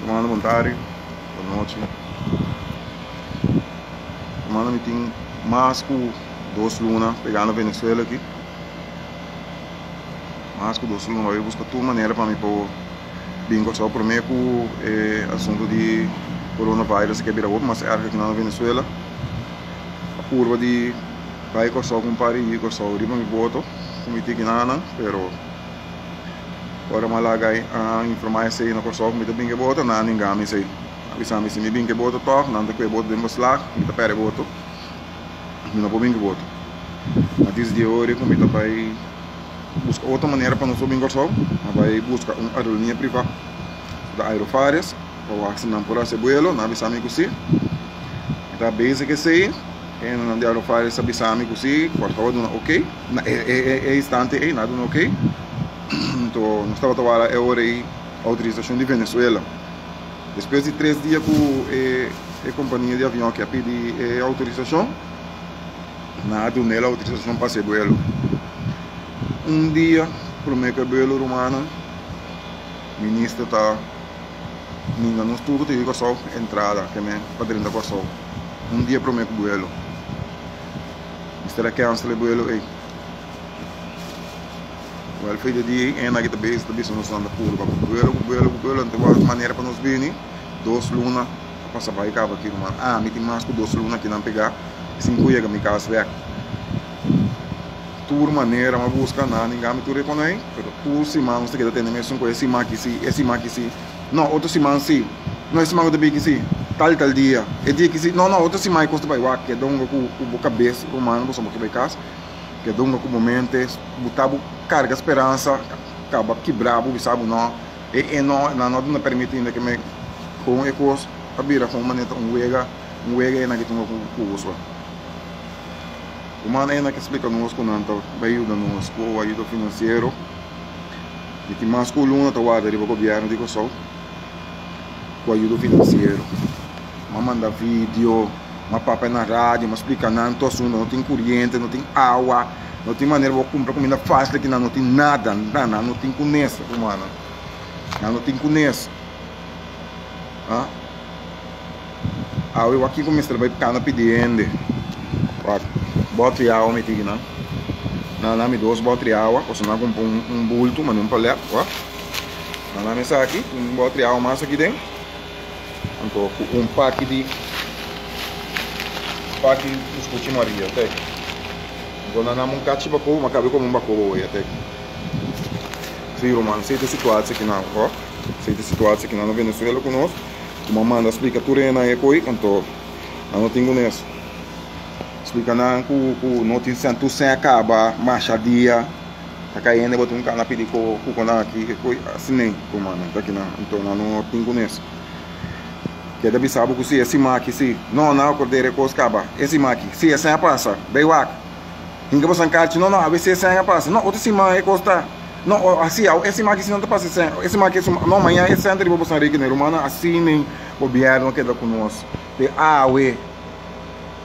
Comando bon tardi, bon nochi. Comando mi tin mas ku dos luna pegá na Venezuela aki. Mas ku dos luna mi a buska tur manera pa mi por bin Kòrsou promé ku e asuntu di coronavirus ke bira hopi mas erg aki na Venezuela. A purba di bai Kòrsou ku un par di yu Kòrsou riba mi boto ku mi tin kinanan pero. Ora mi a laga a informá esei na Kòrsou ku mi ta bin ku e boto, nan a ninga mi esei. A bisa mi si mi bin ku e boto tòg, nan ta kue e boto den beslag, mi ta pèrdè e boto, mi no por bin ku e boto. A dis di e ora ku mi ta bai buska otro manera pa nos por bin Kòrsou, mi a bai buska un aerolínea privá, ku ta Aerofares, pa wak si nan por hasi e buelo, nan a bisa mi ku si. Mi ta bezig ku esei. E hendenan di Aerofares a bisa mi ku si, Kòrsou a duna oke. Na e instante ei nan a duna oke. Anto nos tabata wara e ora ei outorisashon di Venezuela. Despues di tres dia ku e kompania di avion aki a pidi e outorisashon, nan a duna el outorisashon pa hasi e buelo. Un dia promé ku e buelo rumannan, minister ta ninga nos tur ku ta yu Kòrsou entrada ke men pa drenta Kòrsou. Un dia promé ku buelo. Mester a cancel e buelo ei. Wel fe di dia ei ena ki ta bezig ta bisa nos nan ta purba ku buelo ku buelo ku buelo anto wak manera pa nos bini. Dos luna a pasa bai kaba aki ruman. Ami tin mas ku dos luna aki nan pegá sin ku yega mi kas bek. Tur manera mi a buska nan ninga mi tur rekonei pero tur siman nos ta keda tende mesun ku e siman aki si e siman aki si. No, otro siman si. No, e siman ku ta bin aki si. Tal i tal dia. E dia aki si. No, no, otro siman e kos ta bai. Wak, keda hunga ku ku bo kabes, ruman, bo sa bo ke bai kas. Keda hunga ku bo mente. Bo ta bo karga speransa, kaba kibra bo, bisa bo no. E e no, nan no duna permit ainda ke me kon e kos a bira kon manera ta un wega, un wega e nan ke ta hunga ku ku boso. Ruman e nan ke splika nos ku nan ta bai yuda nos ku ayuda finansiero. Mi tin mas ku un luna ta warda riba gobièrnu di Kòrsou ku ayudo finansiero. Mi a manda video, mi a papia na radio, mi a splika nan tur asuntu. No tin kuriente, no tin awa, no tin manera pa bo kumpra kuminda fásil aki nan, no tin nada, nan no tin kunes, rumannan. Nan no tin kunes. Awe wak kiko mester bai kana pidi hende. Wak bòtri awa mi tigi nan. Nan a mi dos bòtri awa pasobra nan a kumpra un bulto mane un palèt wak. Nan a mi esaki un bòtri awa mas aki den. Anto ku un paki di paki biskuchi Maria tek. Anto nan a mi un kachi bakobo mi a kabe kome un bakobo oye tek. Si ruman si ta e situatie aki nan wak. Si ta e situatie aki nan na Venezuela ku nos. Ku a manda splika tur hendenan e koi, anto nan no tin kunes. Splika nan ku ku no tin sèn, tur sèn a kaba masha dia, ta kai hende bo tin un kana pidi ko ku konan aki e koi asina ku manda ta kinan, anto nan no tin kunes. Keda bisa bo ku si e siman aki si, no nan a kordera e kos kaba, e siman aki, si e sèn a pasa, bai wak. Hinka boso nan karchi, no no, awe si e sèn a pasa, no otro siman e kos ta. No, o asi, awo e siman aki si no ta pasa e sèn, e siman aki, no, mañana e sèn ta riba boso reken, rumannan, asina gobièrnu a keda ku nos te awe,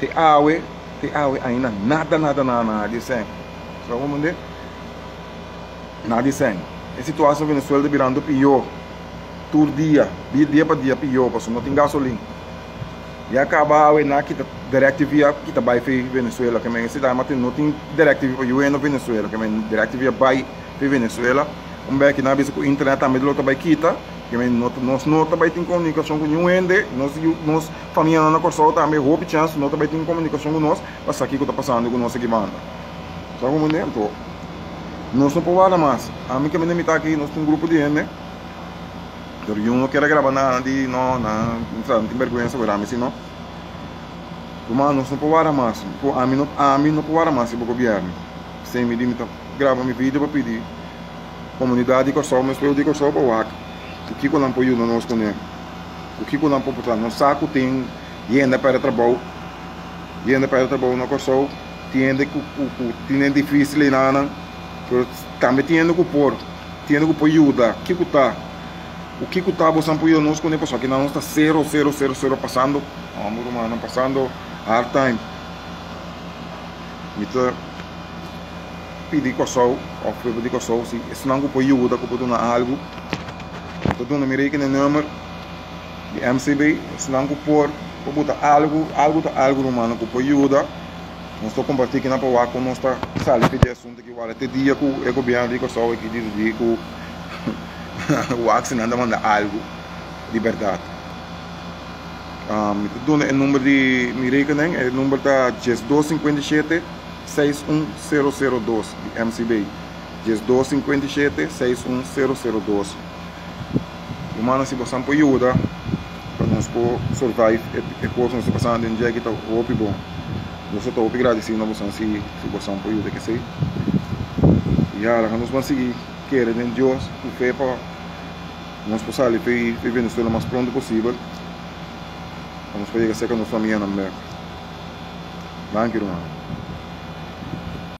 te awe, te awe ainda nada, nada, nada, nada di e sèn. Sa bo mende? Nada di e sèn. E situacion na Venezuela ta birando pió tur dia, dia, dia pa dia pió, pasobra no tin gasolin. Ya kaba awe na kita DirecTV a kita bai fi Venezuela ke men esei ta no tin DirecTV pa yu hende Venezuela ke men DirecTV a bai fi Venezuela un bek nan a bisa ku internet tambe lo ta bai kita ke men no nos no ta bai tin komunikashon ku niun hende nos yu nos famianan na Kòrsou tambe hopi chèns no ta bai tin komunikashon ku nos pa sa kiko ta pasando ku nos aki banda sa komo ne anto nos no por warda mas ami ke mi ta aki nos ta un grupo di hende. Pero yu no kier a graba nada di no nan sa tin berguensa wera ami si no. Ruman nos no por wara mas ku ami no ami no por wara mas riba gobierno. P'esei mi di mi ta graba mi video pa pidi komunidat di Kòrsou mes pueblo di Kòrsou pa wak ku kiko nan por yuda nos kuné ku kiko nan por por nos sa ku tin yenda pèrdè trabou yenda pèrdè trabou na Kòrsou tin hende ku ku tin e difisil einanan pero tambe tin hende ku por. Tiene ku por yuda. Kiko ta? Ku kiko ta bosan por yuda nos kuné? Pasobra akinan nos ta sero, sero, sero, sero pasando, homber rumannan, pasando hard time. Mi ta pidi Kòrsou òf pueblo di Kòrsou si esnan ku por yuda, ku por duna algu, mi ta duna mi rekening number. Di MCB, esnan ku por por buta algu, algu ta algu rumannan ku por yuda. Nos ta kompartí kinan pa wak kon nos ta sali for di e asuntu aki. Wak te dia ku e gobièrnu di Kòrsou aki disidí ku wak si nan ta manda algu di bèrdat. Mi ta duna e number di mi rekening, e number ta diesdos 57 61002 di MCB. 12 57 61002. Rumannan si bosan por yuda pa nos por survive e kos ku nos ta pasando den dje aki ta hopi bon. Nos ta hopi gradisido na bosan si bosan por yuda kesei. Ya laga nos ban sigui kere den Dios ku fe pa nos por sali fi Venezuela mas pronto posibel pa nos por yega serka nos famianan bek. Danki rumannan.